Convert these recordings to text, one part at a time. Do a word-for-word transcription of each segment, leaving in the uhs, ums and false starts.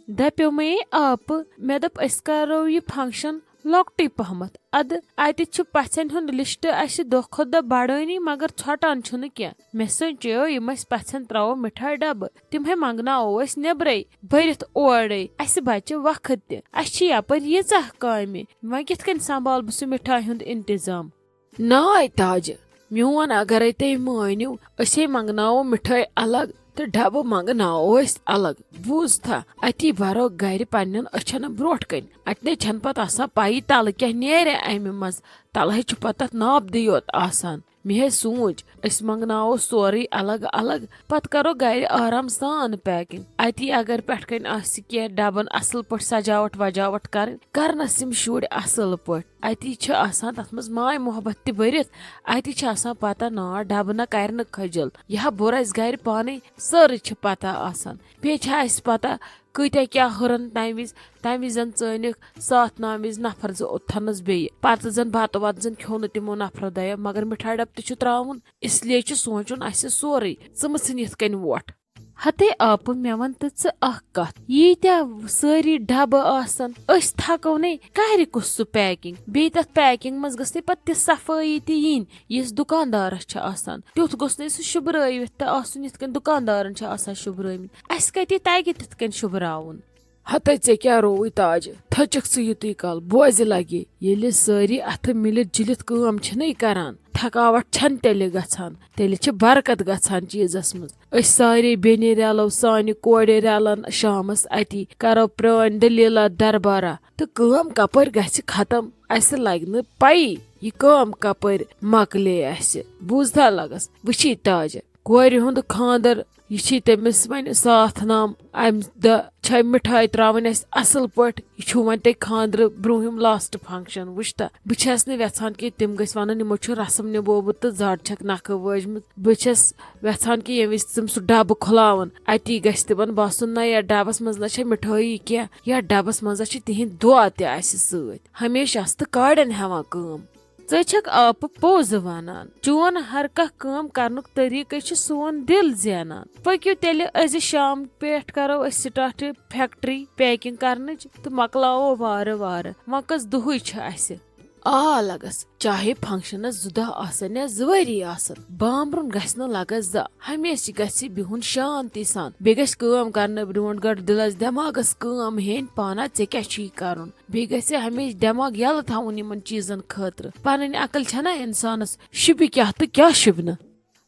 دپیومے آپہٕ، مےٚ دوٚپ أسۍ کرو یہِ function لۄکٹُے پہمتھ۔ ادٕ اتہِ چھُ پژھٮ۪ن ہُنٛد list اسہِ دۄہ کھۄتہٕ دۄہ بڑٲنی، مگر ژھۄٹان چھُنہٕ کینٛہہ۔ مےٚ سونچیو، یِم اسہِ پژھٮ۪ن تراوو مِٹھایہِ ڈبہٕ، تِمے منگناوو أسۍ نیبرے بٔرِتھ اورے۔ اسہِ بچہِ وقت تہِ، اسہِ چھِ یپٲرۍ ییٖژاہ کامہِ، وۄنۍ کِتھ کٔنۍ سنبھال بہٕ سُہ مِٹھایہِ ہُنٛد انتظام؟ ناے تاجہِ، میون اگرے تُہۍ مٲنِو، أسے منگناوو مِٹھٲے الگ تہٕ ڈبہٕ منگناوو أسۍ الگ۔ بوٗزتھا، اتی برو گرِ پننٮ۪ن أچھن برونٹھ کنۍ۔ اتہِ نے چھنہٕ پتہٕ آسان پَیی تلہٕ کیاہ نیرِ امہِ منٛز۔ تلہٕ ہے چھُ پتہٕ تتھ ناپدٕے یوت آسان۔ مےٚ ہے سوٗنچ، أسۍ منگناوو سورُے الگ الگ، پتہٕ کرو گرِ آرام سان packing۔ اتی اگر پٮ۪ٹھ کنۍ آسہِ کینٛہہ ڈبن اصل پٲٹھۍ سجاوٹ وجاوٹ کرٕنۍ، کرنس یِم شُرۍ اصل پٲٹھۍ۔ اتی چھِ آسان تتھ منٛز ماے محبت تہِ بٔرِتھ۔ اتی چھِ آسان پتہ، نا، ڈبہٕ نہ کرِ نہٕ خجل۔ یہِ ہا بوٚر اسہِ گرِ پانے، سٲرٕے چھِ پتہ آسان۔ بیٚیہِ چھِ اسہِ پتہ کۭتیاہ کیاہ ہُرن تمہِ وِزِ۔ تمہِ وِزِ زن ژٲنِکھ ساتھ نامہِ وِزِ نفر زٕ اوٚتتھنس بیٚیہِ۔ پتہٕ زن بتہٕ وتہٕ زن کھیوٚو نہٕ تِمو نفرو دۄیو، مگر مِٹھایہِ ڈبہٕ تہِ چھُ تراوُن۔ اس لیے چھُ سونچُن اسہِ سورُے۔ ژٕ مہٕ ژھٕن یِتھ کٔنۍ وۄٹھ۔ ہتے آپہٕ، مےٚ وَن تہٕ ژٕ اکھ کتھ، ییٖتیٛاہ سٲری ڈبہٕ آسن، أسۍ تھکو نے، کرِ کُس سُہ packing؟ بیٚیہِ تتھ packing منٛز گٔژھ نے پتہٕ تِژھ صفٲیی تہِ یِنۍ، یِژھ دُکاندارس چھِ آسان۔ تیُتھ گوٚژھ نے سُہ شُبرٲوِتھ تہِ آسُن، یِتھ کٔنۍ دُکاندارن چھِ آسان شُبرٲومٕتۍ۔ اسہِ کتہِ تگہِ تِتھ کٔنۍ شُبراوُن؟ ہتے ژےٚ کیٛاہ رووُے تاجہِ؟ تھٔچکھ ژٕ یُتُے کال، بوزِ لگے۔ ییٚلہِ سٲری اتھٕ مِلِتھ جُلِتھ کٲم چھِنَے کران، تھکاوٹ چھَنہٕ تیٚلہِ گژھان، تیٚلہِ چھِ برکت گژھان چیٖزس منٛز۔ أسۍ سارے بیٚنہِ رلو، سانہِ کورِ رلن شامس اتی، کرو پرٲنۍ دٔلیٖلہ دربارہ، تہٕ کٲم کپٲرۍ گژھِ ختم، اسہِ لگہِ نہٕ پَیی یہِ کٲم کپٲرۍ مۄکلے اسہِ۔ بوٗزتھا لگس، وٕچھی تاجہِ، کورِ ہُنٛد خانٛدر، یہِ چھی تٔمِس وۄنۍ ساتھ نام۔ امہِ دۄہ چھے مِٹھٲے ترٛاوٕنۍ اسہِ اصل پٲٹھۍ۔ یہِ چھُ وۄنۍ تۄہہِ خانٛدرٕ برونٛہِم last function۔ وٕچھتہ، بہٕ چھس نہٕ یژھان کہِ تِم گٔژھۍ ونٕنۍ، یِمو چھُ رسم نِبومُت تہٕ زڈ چھکھ نکھٕ وٲجمٕژ۔ بہٕ چھس یژھان کہِ ییٚمہِ وِزِ تِم سُہ ڈبہٕ کھُلاون، اتی گژھِ تِمن باسُن، نہ، یتھ ڈبس منٛز نہ چھےٚ مِٹھٲیی کینٛہہ، یتھ ڈبس منٛز چھِ تِہنٛدۍ دُعا تہِ اسہِ سۭتۍ۔ ہمیشہ آسہٕ تہٕ کاڑٮ۪ن ہٮ۪وان کٲم۔ ژٕ چھکھ آپہٕ پوٚز ونان۔ چون ہر کانٛہہ کٲم کرنُک طریٖقے چھُ سون دِل زینان۔ پٔکِو تیٚلہِ، أزِ شام پٮ۪ٹھ کرو أسۍ start factory packing کرنٕچ تہٕ مۄکلاوو وارٕ وارٕ۔ وۄنۍ کٔژ دُہٕے چھِ اسہِ؟ آ لگس، چاہے functionس زٕ دۄہ آسن یا زٕ ؤری آسن، بامبرُن گژھِ نہٕ لگس زانٛہہ۔ ہمیشہِ گژھِ بِہُن شانتی سان، بیٚیہِ گژھِ کٲم کرنہٕ برونٛٹھ گۄڈٕ دِلس دٮ۪ماغس کٲم ہیٚنۍ پانہ، ژےٚ کیٛاہ چھُے کرُن۔ بیٚیہِ گژھِ ہمیشہِ دٮ۪ماغ یَلہٕ تھاوُن یِمن چیٖزن خٲطرٕ۔ پنٕنۍ عقل چھَنا اِنسانس شِبہِ کیٛاہ تہٕ کیٛاہ شِبہِ نہٕ۔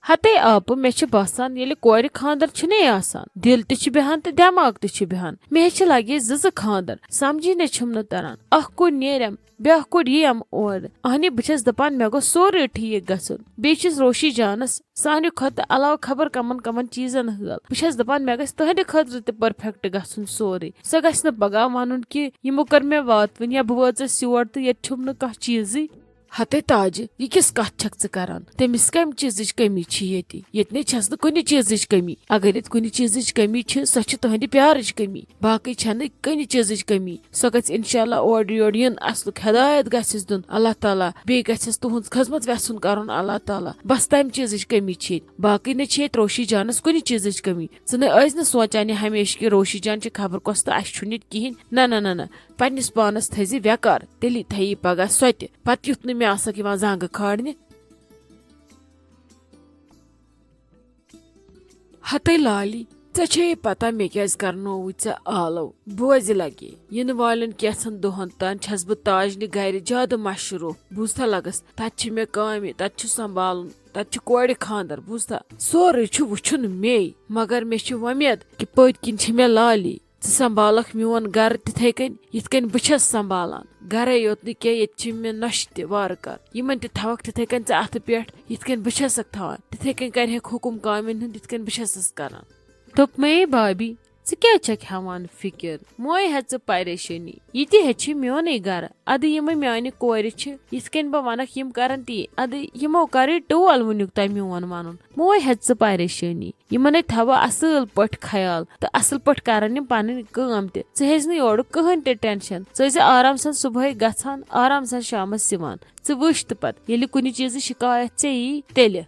ہتے آپہٕ، مےٚ چھُ باسان، ییٚلہِ کورِ خانٛدر چھُنے آسان، دِل تہِ چھُ بیٚہان تہٕ دٮ۪ماغ تہِ چھُ بیٚہان۔ مےٚ ہے چھِ لگے زٕ زٕ خانٛدر، سمجھی نے چھُم نہٕ تران۔ اکھ کوٚر نیرٮ۪م، بیٛاکھ کوٚر یِیَم اورٕ۔ اہنی، بہٕ چھَس دَپان، مےٚ گوٚژھ سورُے ٹھیٖک گژھُن۔ بیٚیہِ چھِس روشی جانَس سانہِ کھۄتہٕ علاوٕ خبر کمن کمن چیٖزن ہٲل۔ بہٕ چھَس دَپان، مےٚ گژھِ تُہنٛدِ خٲطرٕ تہِ perfect گژھُن سورُے۔ سۄ گژھِ نہٕ پگاہ وَنُن کہِ یِمو کٔر مےٚ واتوٕنۍ یا بہٕ وٲژٕس یور تہٕ ییٚتہِ چھُم نہٕ کانٛہہ چیٖزٕے۔ ہتے تاجہِ، یہِ کِژھ کتھ چھکھ ژٕ کران؟ تٔمِس کمہِ چیٖزٕچ کٔمی چھِ ییٚتہِ؟ ییٚتہِ نے چھَس نہٕ کُنہِ چیٖزٕچ کٔمی۔ اگر ییٚتہِ کُنہِ چیٖزٕچ کٔمی چھِ، سۄ چھِ تُہنٛدِ پیارٕچ کٔمی۔ باقٕے چھنہٕ کُنہِ چیٖزٕچ کٔمی۔ سۄ گژھِ انشاءاللہ اورٕ یورٕ یُن، اصلُک ہدایت گژھٮ۪س دیُن اللہ تعالیٰ، بیٚیہِ گژھٮ۪س تُہنٛز خدمت وٮ۪ژھُن کرُن اللہ تعالیٰ۔ بس تمہِ چیٖزٕچ کٔمی چھِ ییٚتہِ، باقٕے نہٕ چھِ ییٚتہِ روشی جانس کُنہِ چیٖزٕچ کٔمی۔ ژٕ نہٕ ٲسۍ نہٕ سونٛچان یہِ ہمیشہِ کہِ روشی جان چھِ خبر کۄس تہٕ اسہِ چھُنہٕ ییٚتہِ کِہینۍ۔ نہ، نہ، نہ، نہ، پننِس پانس تھٲیزِ ویقار، تیٚلی تھایی پگاہ سۄ تہِ۔ پتہٕ یُتھ نہٕ مےٚ آسکھ یِوان زنٛگہٕ کھارنہِ۔ ہتے لالی، ژےٚ چھے پتہ مےٚ کیازِ کرنووُے ژےٚ آلو؟ بوزِ لگے، یِنہٕ والٮ۪ن کینٛژھن دۄہن تام چھس بہٕ تاجنہِ گرِ زیادٕ مصروف۔ بوٗزتھا لگس، تتہِ چھِ مےٚ کامہِ، تتہِ چھُ سنبھالُن، تتہِ چھُ کورِ خانٛدر، بوٗزتھا؟ سورُے چھُ وٕچھُن مے، مگر مےٚ چھِ وۄمید کہِ پٔتۍ کِنۍ چھِ مےٚ لالی۔ ژٕ سنبھالکھ میون گرٕ تِتھے کٔنۍ یِتھ کٔنۍ بہٕ چھس سنبھالان۔ گرے یوت نہٕ کینٛہہ، ییٚتہِ چھِ مےٚ نۄشہِ تہِ وارٕ کارٕ۔ یِمن تہِ تھاوکھ تِتھے کٔنۍ ژٕ اتھٕ پٮ۪ٹھ، یِتھ کٔنۍ بہٕ چھسکھ تھاوان۔ تِتھے کٔنۍ کرِہکھ حُکُم کامٮ۪ن ہُنٛد، یِتھ کٔنۍ بہٕ چھسس کران۔ دوٚپمَے بھابی، ژٕ کیٛازِ چھکھ ہٮ۪وان فِکر؟ موے ہیٚہ ژٕ پریشٲنی، یہِ تہِ ہے چھِ میونٕے گرٕ۔ ادٕ یِمے میانہِ کورِ چھِ، یِتھ کٔنۍ بہٕ ونکھ، یِم کرن تی۔ ادٕ یِمو کرے ٹول وُنیُک تام میون ونُن۔ موے ہیٚہ ژٕ پریشٲنی۔ یِمن ہے تھاوٕ اصل پٲٹھۍ خیال تہٕ اصل پٲٹھۍ کرن یِم پنٕنۍ کٲم تہِ۔ ژٕ ہیٚزِ نہٕ یورُک کٕہٕنۍ تہِ ٹینشن۔ ژٕ ٲسۍ زِ آرام سان صبحٲے گژھان، آرام سان شامس یِوان۔ ژٕ وٕچھ تہٕ پتہٕ ییٚلہِ کُنہِ چیٖزٕچ شکایت ژےٚ یی تیٚلہِ۔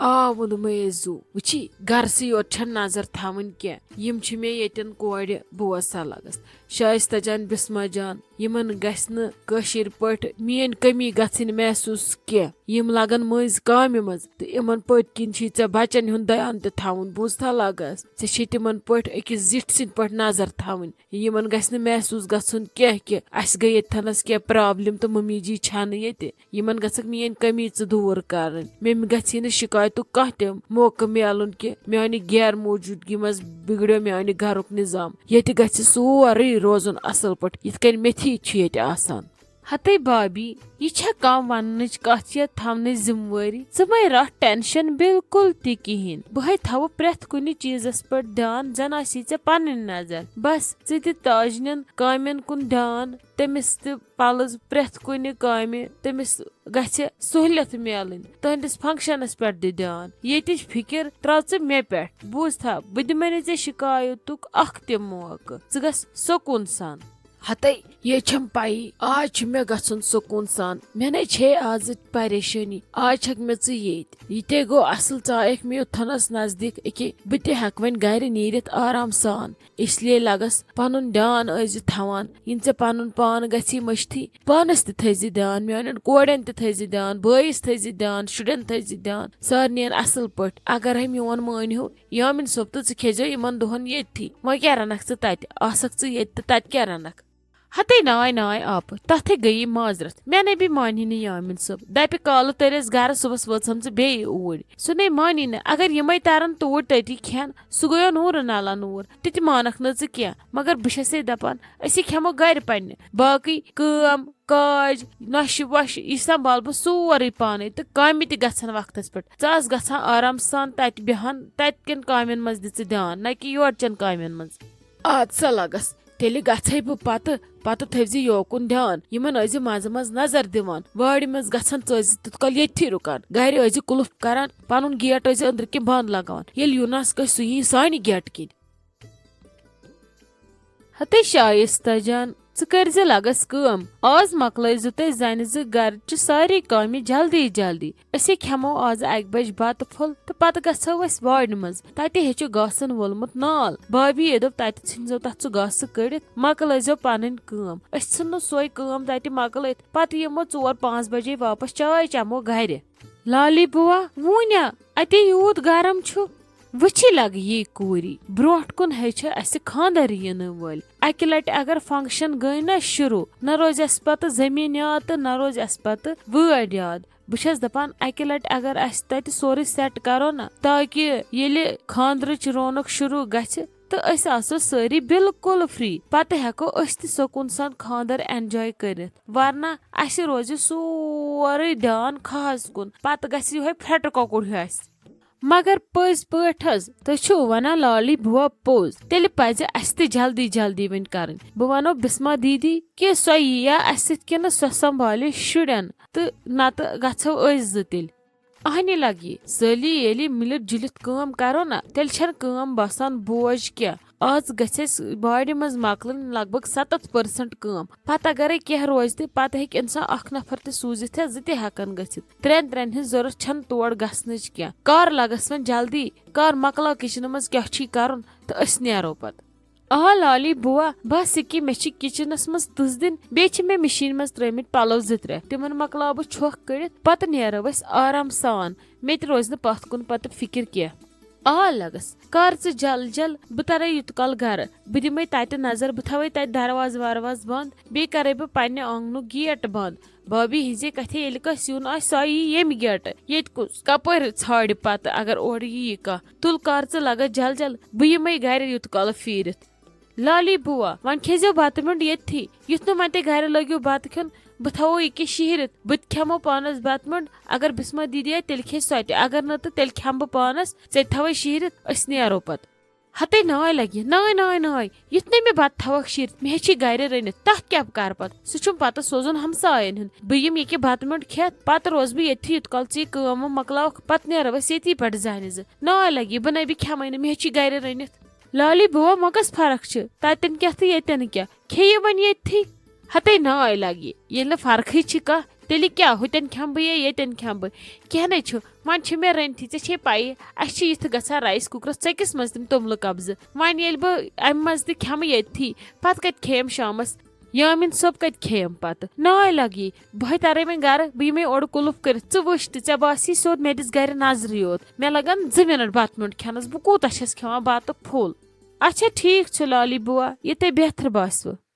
آ، ووٚنمَے زُو۔ وٕچھی، گرسٕے یوت چھَنہٕ نظر تھاوٕنۍ کینٛہہ۔ یِم چھِ مےٚ ییٚتٮ۪ن کورِ بوز سا لگس۔ شایستہ جان، بسمہ جان، یِمن گژھِ نہٕ کٲشِر پٲٹھۍ میٲنۍ کمی گژھٕنۍ محسوٗس کینٛہہ۔ یِم لگن مٔنٛزۍ کامہِ منٛز، تہٕ یِمن پٔتۍ کِنۍ چھُے ژےٚ بچن ہُنٛد دیان تہِ تھاوُن۔ بوٗزتھا لگس؟ ژےٚ چھے تِمن پٲٹھۍ أکِس زِٹھۍ سٕنٛدۍ پٲٹھۍ نظر تھاوٕنۍ۔ یِمن گژھِ نہٕ محسوٗس گژھُن کینٛہہ کہِ اسہِ گٔے ییٚتتھنس کینٛہہ پرابلم تہٕ ممی جی چھنہٕ ییٚتہِ۔ یِمن گژھکھ میٲنۍ کمی ژٕ دوٗر کرٕنۍ۔ مےٚ گژھی نہٕ شکایتُک کانٛہہ تہِ موقعہٕ میلُن کہِ میانہِ غیر موجودگی منٛز بگڑیو میانہِ گرُک نظام۔ ییٚتہِ گژھِ سورُے روزُن اصل پٲٹھۍ، یِتھ کٔنۍ مےٚ تھی چھُ ییٚتہِ آسان۔ ہتے بابی، یہِ چھا کانٛہہ وننٕچ کتھ یا تھاونٕچ ذمہٕ وٲری؟ ژٕ مے رٹھ ٹینشن بالکل تہِ کِہیٖنۍ۔ بہٕ ہے تھاوٕ پرٛٮ۪تھ کُنہِ چیٖزس پٮ۪ٹھ دیان، زن آسی ژےٚ پنٕنۍ نظر۔ بس، ژٕ دِ تاجنٮ۪ن کامٮ۪ن کُن دیان، تٔمِس تہِ پلٕز پرٛٮ۪تھ کُنہِ کامہِ، تٔمِس گژھِ سہوٗلیت میلٕنۍ۔ تُہنٛدِس فنکشنس پٮ۪ٹھ دِ دیان۔ ییٚتِچ فکر ترٛاو ژٕ مےٚ پٮ۪ٹھ۔ بوٗزتھا، بہٕ دِمے نہٕ ژےٚ شکایتُک اکھ تہِ موقعہٕ۔ ژٕ گژھ سکوٗن سان۔ ہتے، یے چھم پَیی، آز چھُ مےٚ گژھُن سکوٗن سان۔ مےٚ نے چھے آز پریشٲنی۔ آز چھکھ مےٚ ژٕ ییٚتۍ۔ یہِ تے گوٚو اصل، ژٕ آیکھ مےٚ یوٚتتھنس نزدیٖک۔ أکے، بہٕ تہِ ہٮ۪کہٕ وۄنۍ گرِ نیٖرِتھ آرام سان۔ اس لیے لگس پنُن دیان ٲسۍ زِ تھاوان۔ یِنہٕ ژےٚ پنُن پان گژھی مٔشتھٕے، پانس تہِ تھٲیزِ دیان، میانٮ۪ن کورٮ۪ن تہِ تھٲیزِ دیان، بٲیِس تھٲیزِ دیان، شُرٮ۪ن تھٲیزِ دیان، سارنٕین اصل پٲٹھۍ۔ اگر ہے میون مٲنۍ ہیوٗ، یامِن صٲب تہٕ ژٕ کھیزیو یِمن دۄہن ییٚتھی۔ وۄنۍ کیٛاہ رنکھ ژٕ تتہِ؟ آسکھ ژٕ ییٚتہِ تہٕ تتہِ کیٛاہ رنکھ؟ ہتے ناے ناے آپہٕ، تتھے گٔیی معذرت۔ مےٚ نے بیٚیہِ مانی نہٕ یامِن صٲب۔ دپہِ کالہٕ تٔرِس گرٕ، صُبحس وٲژہم ژٕ بیٚیہِ اوٗرۍ۔ سُہ نے مانی نہٕ۔ اگر یِمے ترن توٗرۍ تٔتی کھٮ۪ن، سُہ گوٚو نوٗرٕ نلہ نوٗر۔ تہِ تہِ مانکھ نہٕ ژٕ کینٛہہ۔ مگر بہٕ چھسے دپان، أسی کھٮ۪مو گرِ پننہِ۔ باقٕے کٲم کاج، نۄشہِ وۄشہِ، یہِ سنبھال بہٕ سورُے پانے تہٕ کامہِ تہِ گژھن وقتس پٮ۪ٹھ۔ ژٕ آس گژھان آرام سان تتہِ بیہان، تتہِ کٮ۪ن کامٮ۪ن منٛز دِ ژٕ دیان، نہ کہِ یورٕ چٮ۪ن کامٮ۪ن منٛز۔ آد سا لگس، تیٚلہِ گژھے بہٕ پتہٕ، پتہٕ تھٲوزِ یوکُن دیان۔ یِمن ٲسزِ منٛزٕ منٛزٕ نظر دِوان۔ وارِ منٛز گژھن ژٕ ٲسزِ تیُتھ کال ییٚتھی رُکان۔ گرِ ٲسزِ قُلُف کران، پنُن گیٹ ٲسزِ أنٛدرٕ کِنۍ بنٛد لگاوان۔ ییٚلہِ یونس گژھِ، سُہ یی سانہِ گیٹہٕ کِنۍ۔ ہتے شایستہ جان، ژٕ کٔرزِ لگس کٲم۔ آز مۄکلٲیزِ تُہۍ زنہِ زٕ گرچہِ سارے کامہِ جلدی جلدی۔ أسے کھٮ۪مو آز اکہِ بجہِ بتہٕ پھوٚل تہٕ پتہٕ گژھو أسۍ وارِ منٛز۔ تتہِ ہیٚچھِ گاسن وولمُت نال۔ بابی یہِ دوٚپ، تتہِ ژھٕنزیو تتھ سُہ گاسہٕ کٔڑِتھ، مۄکلٲیزیو پنٕنۍ کٲم۔ أسۍ ژھٕنو سۄے کٲم تتہِ مۄکلٲیِتھ، پتہٕ یِمو ژور پانٛژھ بجے واپس، چاے چٮ۪مو گرِ۔ لالی بُوا، ووٗنیا، اتے یوٗت گرم چھُ۔ وٕچھی لگہٕ یی کوٗری، برونٛٹھ کُن ہے چھِ اسہِ خانٛدر یِنہٕ وٲلۍ۔ اکہِ لٹہِ اگر فنکشن گٔے نہ شروع، نہ روزِ اسہِ پتہٕ زٔمیٖن یاد تہٕ نہ روزِ اسہِ پتہٕ وٲرۍ یاد۔ بہٕ چھَس دَپان، اَکہِ لَٹہِ اگر اَسہِ تَتہِ سورُے سیٹ کَرو نہ، تاکہِ ییٚلہِ خانٛدرٕچ رونق شروع گژھِ تہٕ أسۍ آسو سٲری بالکل فری، پَتہٕ ہٮ۪کو أسۍ تہِ سکوٗن سان خانٛدر اینجاے کٔرِتھ۔ ورنہ اَسہِ روزِ سورُے دیان کھہَس کُن، پَتہٕ گژھِ یِہوٚے پھرٛٹہٕ کۄکُر ہیوٗ اَسہِ۔ مگر پٔزۍ پٲٹھۍ حظ، تُہۍ چھِو وَنان لالی بُوا پوٚز، تیٚلہِ پَزِ اَسہِ تہِ جلدی جلدی وۄنۍ کَرٕنۍ۔ بہٕ وَنو بِسما دیٖدی کہِ سۄ یِیا اَسہِ سۭتۍ کِنہٕ سۄ سنبھالہِ شُرٮ۪ن، تہٕ نَتہٕ گژھو أسۍ زٕ تیٚلہِ۔ اہنہِ لگہِ، سٲلی ییٚلہِ مِلِتھ جُلِتھ کٲم کَرو نہ، تیٚلہِ چھَنہٕ کٲم باسان بوج کینٛہہ۔ آز گژھِ اَسہِ وارِ منٛز مۄکلٕنۍ لگ بگ ستتھ پٔرسنٹ کٲم۔ پتہٕ اگرے کینٛہہ روزِ تہِ، پتہٕ ہیٚکہِ انسان اکھ نفر تہِ سوٗزِتھ یا زٕ تہِ ہٮ۪کن گٔژھِتھ۔ ترٛٮ۪ن ترٛٮ۪ن ہٕنٛز ضروٗرت چھنہٕ تور گژھنٕچ کینٛہہ۔ کر لگس وۄنۍ جلدی، کر مۄکلاو کچنہٕ منٛز کیٛاہ چھی کرُن تہٕ أسۍ نیرو پتہٕ۔ آ لالی بُوا، بس یہِ کہِ مےٚ چھِ کچنس منٛز تٕژھ دِنۍ، بیٚیہِ چھِ مےٚ مِشیٖن منٛز ترٲومٕتۍ پلو زٕ ترٛےٚ، تِمن مۄکلاو بہٕ چھۄکھ کٔڑِتھ، پتہٕ نیرو أسۍ آرام سان۔ مےٚ تہِ روزِ نہٕ پتھ کُن پتہٕ فکر کینٛہہ۔ آ لگس، کر ژٕ جل جل، بہٕ ترے یوٗت کال گرٕ، بہٕ دِمے تتہِ نظر، بہٕ تھاوے تتہِ دروازٕ وروازٕ بنٛد، بیٚیہِ کرے بہٕ پننہِ آنگنُک گیٹ بنٛد۔ بھابھی ہٕنٛزے کتھِ ییٚلہِ کٲنٛسہِ یُن آسہِ، سۄ یی ییٚمہِ گیٹہٕ۔ ییٚتہِ کُس کپٲرۍ ژھانڈِ پتہٕ، اگر اورٕ یی کانٛہہ؟ تُل کر ژٕ لگس جل جل، بہٕ یِمے گرِ یوٗت کال پھیٖرِتھ۔ لالی بُوا، وۄنۍ کھیزیو بتہٕ میوٚنٛڈ ییٚتھی۔ یُتھ نہٕ وۄنۍ تُہۍ گرِ لٲگِو بتہٕ کھیوٚن، بہٕ تھاوو یہِ کہِ شِہرِتھ۔ بہٕ تہِ کھٮ۪مو پانس بتہٕ میوٚنٛڈ۔ اگر بسمہ دیدی آیہِ، تیٚلہِ کھیٚیہِ سۄ تہِ۔ اگر نہٕ تہٕ تیٚلہِ کھٮ۪مہٕ بہٕ پانس، ژےٚ تہِ تھاوے شِہرِتھ، أسۍ نیرو پتہٕ۔ ہتے ناے لگہِ، ناے، ناے، ناے، یُتھ نہٕ مےٚ بتہٕ تھاوکھ شِہرِتھ، مےٚ ہے چھی گرِ رٔنِتھ، تتھ کیٛاہ بہٕ کرٕ پتہٕ؟ سُہ چھُم پتہٕ سوزُن ہمساین ہُنٛد۔ بہٕ یِمہٕ یہِ کہِ بتہٕ میوٚنٛڈ کھٮ۪تھ، پتہٕ روزٕ بہٕ ییٚتھی، یوٗت کال ژٕ یہِ کٲم وٲم مۄکلاوکھ، پتہٕ نیرو أسۍ ییٚتی پٮ۪ٹھ زہنہِ زٕ۔ ناے لگہِ، بہٕ نے بہٕ کھٮ۪مے نہٕ، مےٚ ہے چھی گرِ رٔنِتھ۔ لالی بُوا، وۄنۍ کۄس فرق چھِ؟ تتٮ۪ن کیٛاہ تہٕ ییٚتٮ۪ن کیٛاہ؟ کھیٚیہِ وۄنۍ ییٚتھی۔ ہتے ناے لگہِ، ییٚلہِ نہٕ فرقٕے چھِ کانٛہہ، تیٚلہِ کیٛاہ، ہُتٮ۪ن کھٮ۪مہٕ بہٕ یا ییٚتٮ۪ن کھٮ۪مہٕ بہٕ؟ کینٛہہ نَے چھُ، وۄنۍ چھِ مےٚ رٔنتھی، ژےٚ چھے پَیی، اَسہِ چھِ یِتھٕ گژھان رایِس کُکرَس ژٔکِس منٛز تِم توٚملہٕ قبضہٕ۔ وۄنۍ ییٚلہِ بہٕ اَمہِ منٛز تہِ کھٮ۪مہٕ ییٚتھی، پَتہٕ کَتہِ کھیٚیَم شامَس؟ یامِن صٲب کَتہِ کھیٚیَم پَتہٕ؟ ناے لَگی، بہٕ ہے تَرے وۄنۍ گَرٕ، بہٕ یِمے اورٕ کُلُف کٔرِتھ۔ ژٕ وٕچھ تہٕ ژےٚ باسی سیوٚد مےٚ دِژ گَرِ نظرٕے یوت۔ مےٚ لَگَن زٕ مِنَٹ بَتہٕ میوٚنٛڈ کھٮ۪نَس، بہٕ کوٗتاہ چھَس کھٮ۪وان بَتہٕ پھوٚل؟ اچھا ٹھیٖک چھُ لالی بُوا، یہِ تۄہہِ بہتر باسِوٕ۔